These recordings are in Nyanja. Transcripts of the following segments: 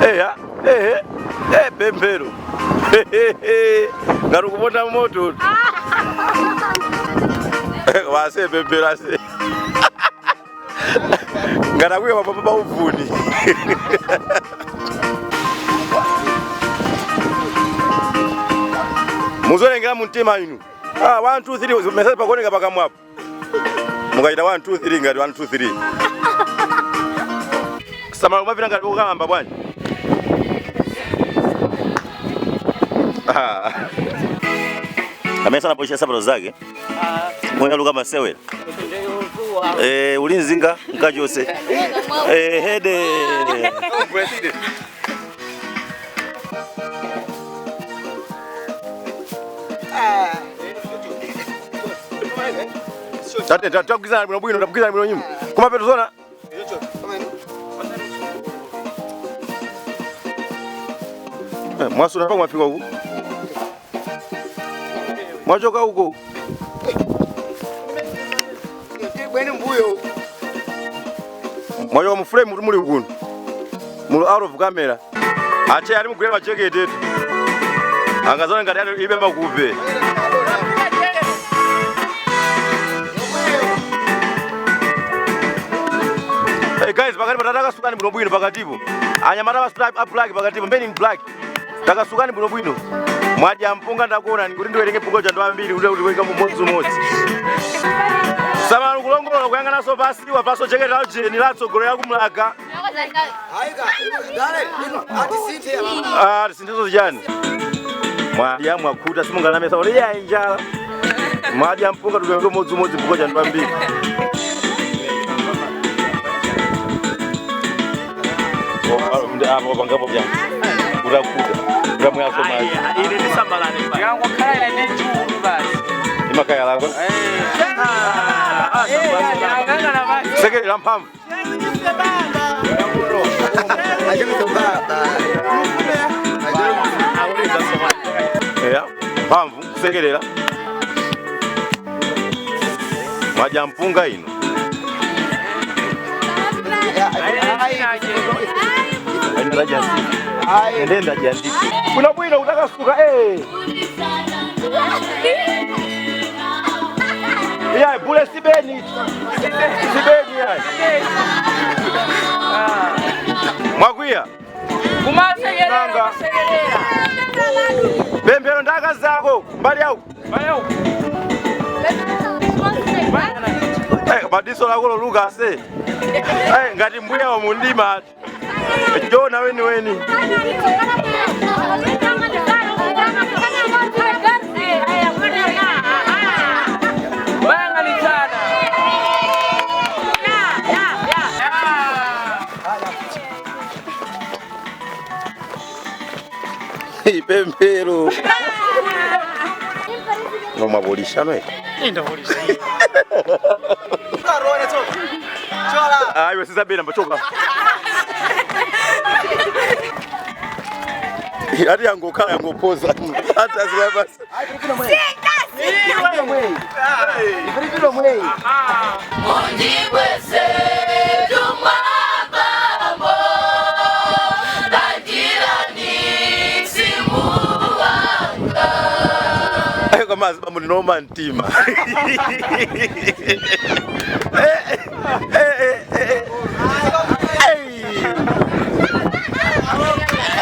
Eya, ehe, eh, pemphero ngati kuponda moto wase pemphero ase ngati akuya papa pauvuni. Muzolengera mumtima inu. Ah, 1 2 3 message pakuoneka pakamwapo. Mukaita 1 2 3 ngati 1 2 3. Samala kumapita ngati ukalamba bwanji. Ah. Amene sanapolisha nsapato zake mwenyaluka masewera. Eh, uli nzinga nkachose. Eh, hede. Tate tagwizana bwino bwino, tagwizana bwino nyimbo. Kumapeto zona. Eh, mwasuna pa mwafika huku. Mwachoka huko. Bweni mbuyo. Mwachoka mu frame muli kuno. Muli out of camera. Ache ali mugwira machekete etu. Angazona ngati ali ibe makupe. Hey guys, pakati pa takasukani bwino bwino pakatipo. Anyamata pa stripe up black pakatipo, men in black. Takasukani bwino bwino. Mwadya mpunga ndakuona kuti ndiwerenge mpunga cha ndo ambiri kuti kuti mumodzi umodzi. Samala kulongolola kuyang'ananso pasi wapaso jeketi la jeni latsogolera kumlaga. Ah, tisinthizo zijani. Mwadya mwakhuta simunganamesa kuti iya njala. Mwadya mpunga tuwerenge umodzi umodzi mpunga cha ndo ambiri. Apo pangapo vyani. Utakuta. Utamwaso maji. Ine ndisambalane ndikangokhala ine ndi chulu basi. Imakaya lako. Angangana basi. Sekerera mphamvu. Eya, mphamvu kusekerera. Mwadya mpunga ino. Ndenda jandike. Bwino bwino utakasuka eh. Iya, bule sibeni. Sibeni ya. Mwakwiya. Kumasekerera, Nanga. kumasekerera. Pemphero ndaka zako mbali yako. Eh, badiso lako loluka ase. Eh, ngati mbuya wa mundima. Jona weni weni. Bayang'anitsana. Pemphero. Ngoma polishano eh. Ah, iwe sisabena mbachoka. Ati yangokhala yangopoza. Ati azikabasa. Ayo kama aziba munoma mtima. Eh, eh, eh, eh. Ei.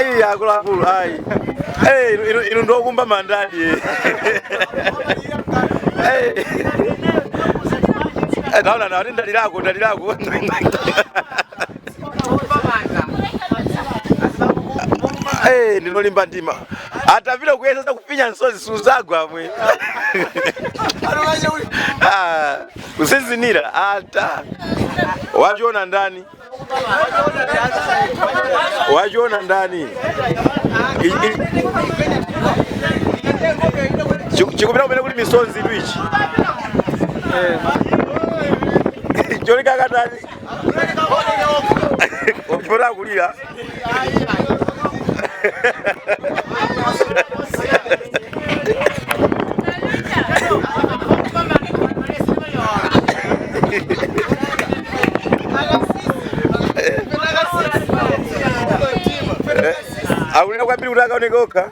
Ei, akuluakulu ayi. Eh, inu inu ndokumba mandadi. Eh. Eh, naona na ndalilako ndalilako. Eh, ndinolimba ndima. Atavile kuyesa kupinya nsozi suzagwa mwe. Ah, kusizinira ata. Wachiona ndani. Wachiona ndani. Chikupita kumene kuti misonzi itu ichi. Cholika katani. Opera kulira. Akulira kwambiri kuti akaoneke okha.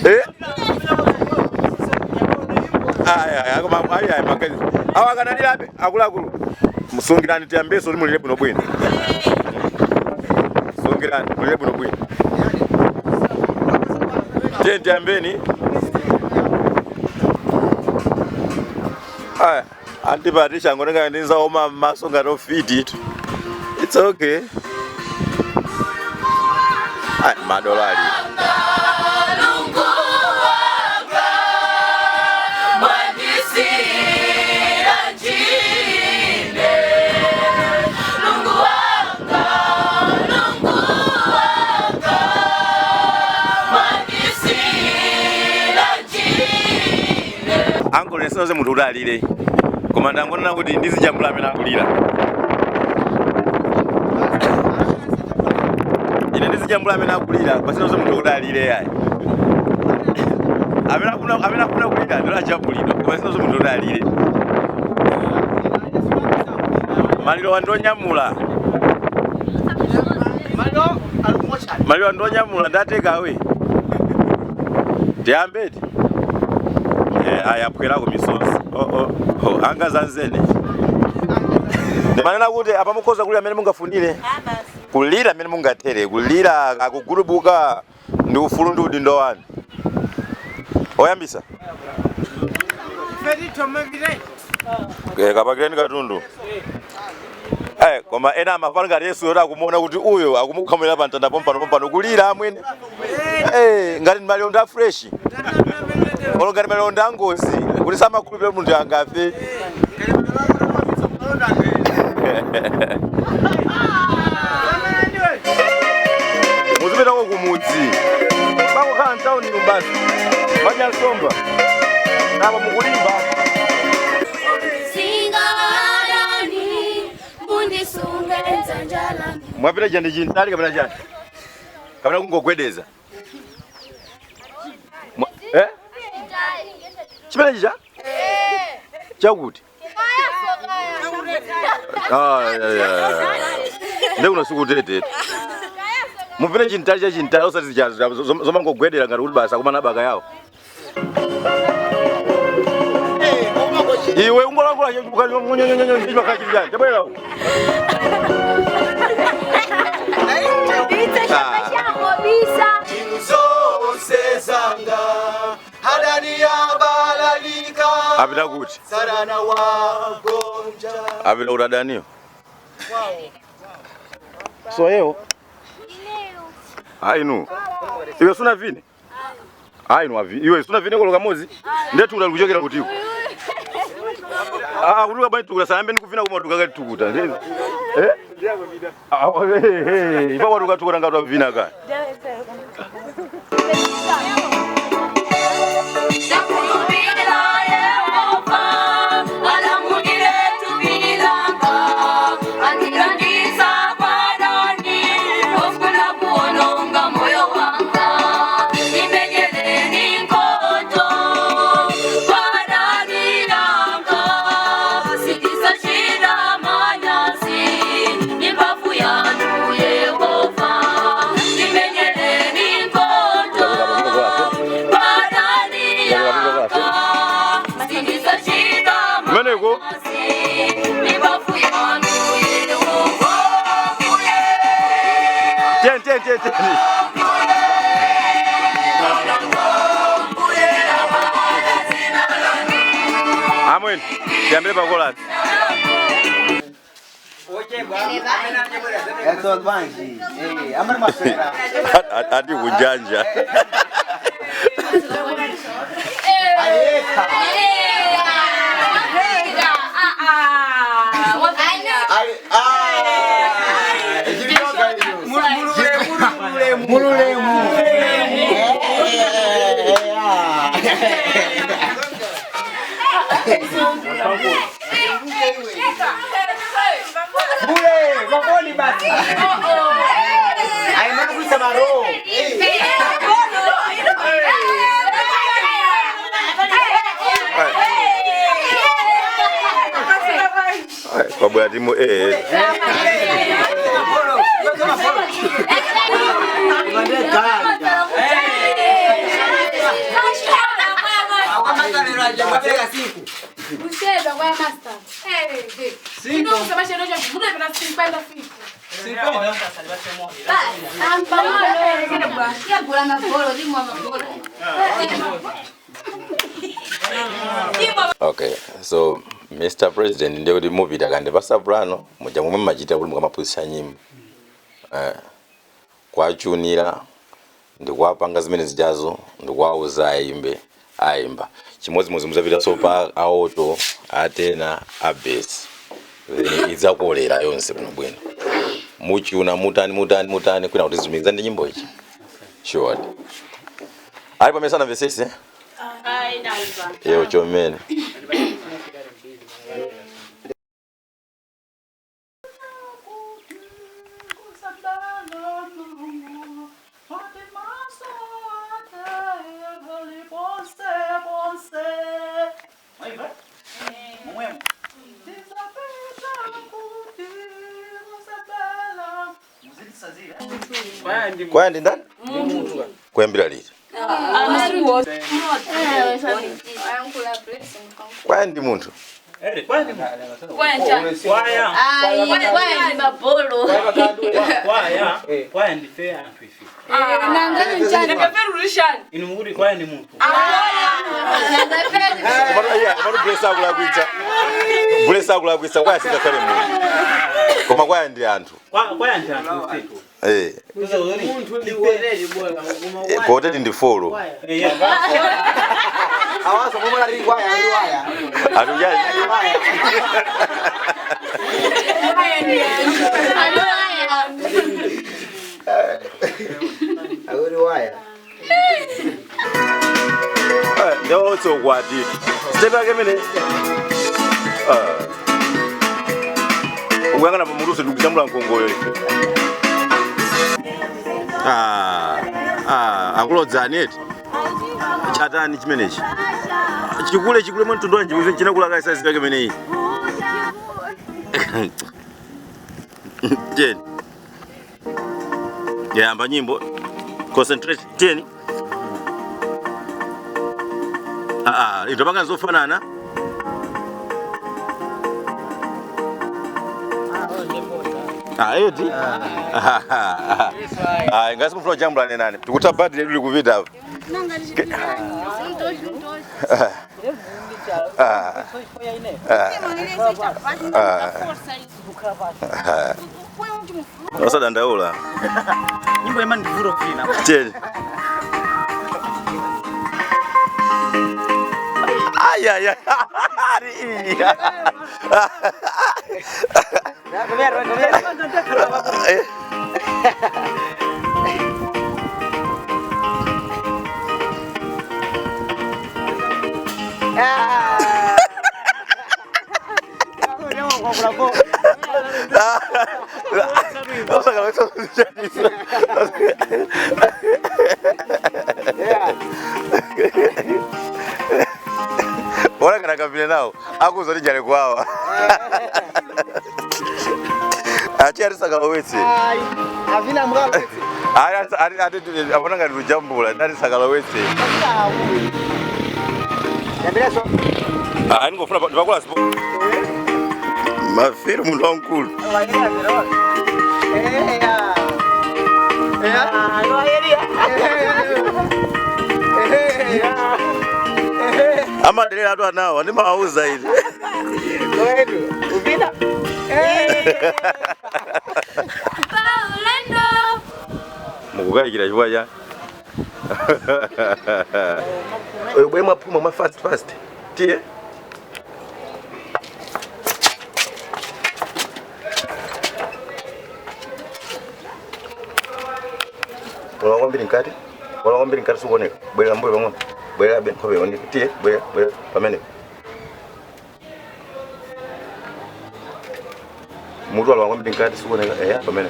Eh? Aya, aya, koma aya, magazi. Awa akanalirabe akuluakulu. Musungirani tiyambeso kuti mulire bwino bwino. Sungirani mulire bwino bwino. Tiye tiyambeni. Aya, antipati changoneka ndinzaoma m'maso ngati ofiti itu. It's okay. Aya, madolari. Ango nesinoze munthu kuti alire. Koma ndangonena kuti ndizijambula amene akulira. Ine ndizijambula amene akulira, pasinoze munthu kuti alire yayi. Amene akuna kulira ndilo ajambulidwa, koma sinoze munthu kuti alire. Maliro wandonyamula. Maliro wandonyamula ndateka awe. Tiyambeti. Eh, aya apwerako misozi. Oh, anga zanzene. Ndimanena kuti apa mukhoza kulira amene mungafunire. Kulira amene mungathere, kulira akugurubuka ndi ufulu ndi udindo wanu. Oyambisa. Eh, kapakireni katundu. Eh, koma ena amafana ngati Yesu yoti akumuona kuti uyo akumukhamulira pa mtanda pompano pompano kulira amwene. Eh, ngati ndi maliro nda fresh. Olo ngati maliro nda ngozi, kuti samakhulupirira munthu angafe. Muzipitako kumudzi. Pakukhala mtawuni basi. Madya nsomba. Apa mukulimba. Singarani mundisunge dzanja. Mwapita chandi chintali kapena chani? Kapena kungogwedeza. Eh? Chimene chicha? Chakuti? Ah, yeah. Ndekuno sikutete. Mupite chintali cha chintali osati zicha zomangogwedera ngati kuti basi akumana baka yawo. Iwe ungolangula chibakachibjani. Chabwera uko. Bisa. Zosezanga hadani yabalalika Apita kuti? Sarana wagonja. Apita kuti adaniyo. So yeo. Ainu. Iwe suna vine? Ainu avi. Iwe suna vine koloka mozi? Ndetu kuchokera kutiko. Ah, kutuka bani tukula sambe nikuvina kuma tuka kati tukuta. Eh? Ah, eh eh, ipa watu katukula ngatu avina ka. Ndakulupira Yehova, alamulire tubilanga, andilandisa kwadani, ofuna kuononga moyo wanga. Imenyereni nkoto, kwadani yanga, sikisashida manyasi, imbafu yanu Yehova. Imenyereni nkoto, kwadani yanga, sikisashida Meneko. imbafu yanu Yehova. Ten ten ten ten. Amweni, tiyambire pakolasi. Ati kujanja. Mululemu. Bule, maponi basi. Ai, makuisa maro. Kwa bwana timu eh. Okay, so Mr. President ndiye kuti mupita kandi pasaplano muja momwe mmachita kuti mukamaphunzitsa nyimbo kwachunira ndikuwapanga zimene zijazo ndikuwauza ayimbe ayimba chimodzimodzi muzapitanso pa aoto atena abesi then idzakolera yonse bwinobwino muchuna mutani mutani mutani kwina kuti zilumikiza ndi nyimbo ichi sure ali pamene sanamvesese yewo chomene kwaya ndi ndani kuyambira liti kwaya ndi munthu Kwaya ndife anthu ife. Inu mukuti kwaya ndi munthu. Komatu bulesa akulakwitsa bulesa akulakwitsa kwaya singakhale munthu koma kwaya ndi anthu Kwaya ndi anthu ife. Eh, koteti ndi folo Awaso momwe ali kwaya ali waya. atujaji Ali waya. ndewotse ukwati step yake mene ukuyang'ana pamutu ndikuchambula mkongoyo akulodzani eti chatani chimenechi chikule chikule mwa mtundu wanji chinakula kai size yake meneyi teni yamba nyimbo concentrate teni itopanga zofanana eti ngasi mufuna kujambulane nani tikuta badi ledu likupita apa osadandaula Nyimbo imandivura kufina. teni ayaya Ora kana kapile nawo akuzoti jale kwawa achi arisakalowetse Avina mwana. apona ngati kujambula ndarisakalowetse Yambira so. andingofuna ndipakula sipo mafiri munthu wamkulu amadelera atu anawo andimawauza ine mukukayikira chifukwa cha oyo bwe mwaphuma mwa fast fast tiye Wala kwambiri mkati wala kwambiri mkati sikuoneka bwerera mbuyo pang'ono bwerera be nkhope ioneke tiye bwerera bwerera pamene mutu wala kwambiri mkati sikuoneka eya pamene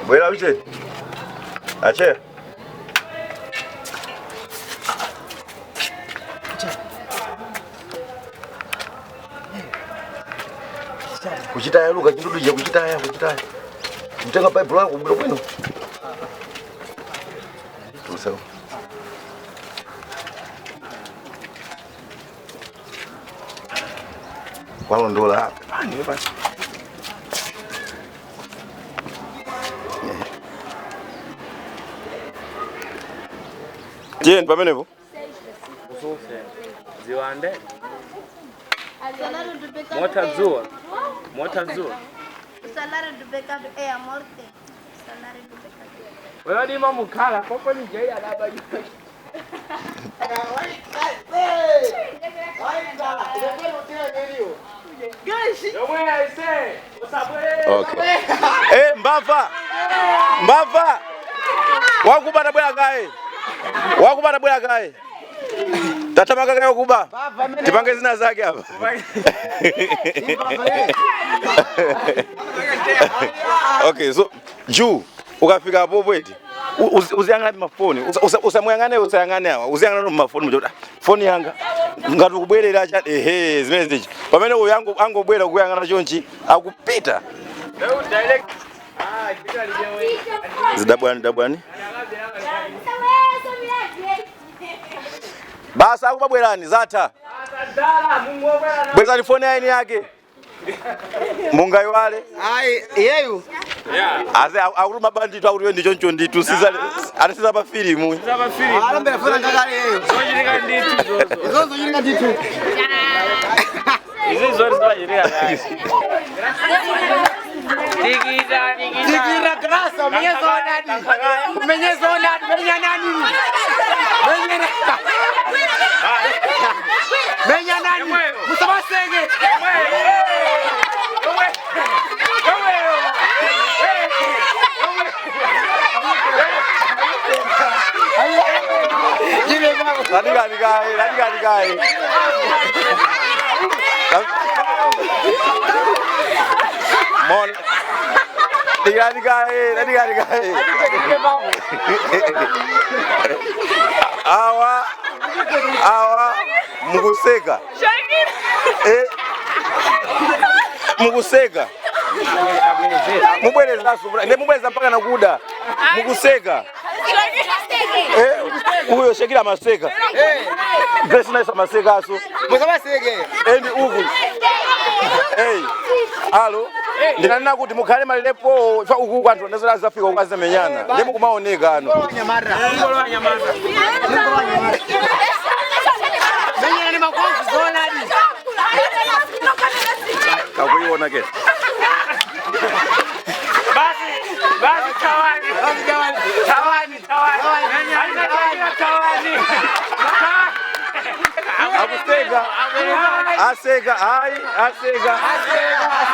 bwerera uche ache kuchitaya luka chindudu kuchitaya kuchitaya kutenga bible yako bwino bwino tusawo kwalondola apa pani pani Tiyeni pamenepo. Ziwande. Salário do pecado Motadzuwa. Motadzuwa. O salário do pecado é a morte. O salário do pecado. Wewe ni mamukhala koko ni jai adaba. Yomwe aise. Usabwe. Okay. Eh, mbava. Mbava. Wakuba tabwera kaye. Wakuba tabwera kaye. Tatamaka kaye wakuba. Tipange zina zake hapa. Okay, so juu ukafika hapo bweti uziyang'ana mafoni, usamuyang'ane, usayang'ane awa, uziyang'ana mafoni mjota foni yanga ngati ukubwerera cha ehe zimene zichi pamene uyu angobwera kuyang'ana chonchi akupita. Leo direct. Ah, kita lijewe. Zidabwani dabwani basa akubabwerani zatha. Dala Mungu obwera. Bwezani foni yaini yake mungaiwale. Ai, iyeyu. Ase akuti mabandito akuti ndi choncho nditu anasiza pa filimu. Zaba fili. Alambera fona ngakale iyeyu. Zochitika ndithu zozo. Izozo chitika ndithu. Izi zori zochitika. Tikita tikita. Tikira grasa, umenyeza onani. Umenyeza onani, menya nani? Menya nani? Menya nani? Musabasenge. Latikani kaye, latikani kaye. Mon. Latikani kaye, latikani kaye. Awa awa mukuseka. Eh. Mukuseka. Mubwereza ndi mubwereza mpaka nakuda. Mukuseka. Eh, uyo Shakira amaseka. Grace Nice amaseka aso. Musabasenge. Endi uku. Hey. Alo. Ndinanena kuti mukhale malilepo fa uku kwanthu ndazora zafika ukazamenyana. Ndi mukumaoneka ano. Nyamara. Menya ni makofi zonadi. Kakuiona ke. Basi, basi tawani. Tawani, tawani. Tawani, tawani. Akuseka. Aseka, ai, aseka.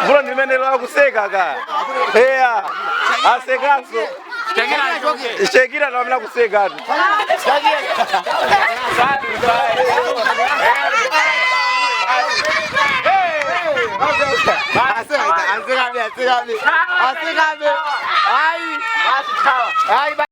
Mvula ndimenelo akuseka ka. Eya. Asekaso. Shakira ndo amene akuseka atu. Aseka, aseka, aseka, aseka. Ai. Ai.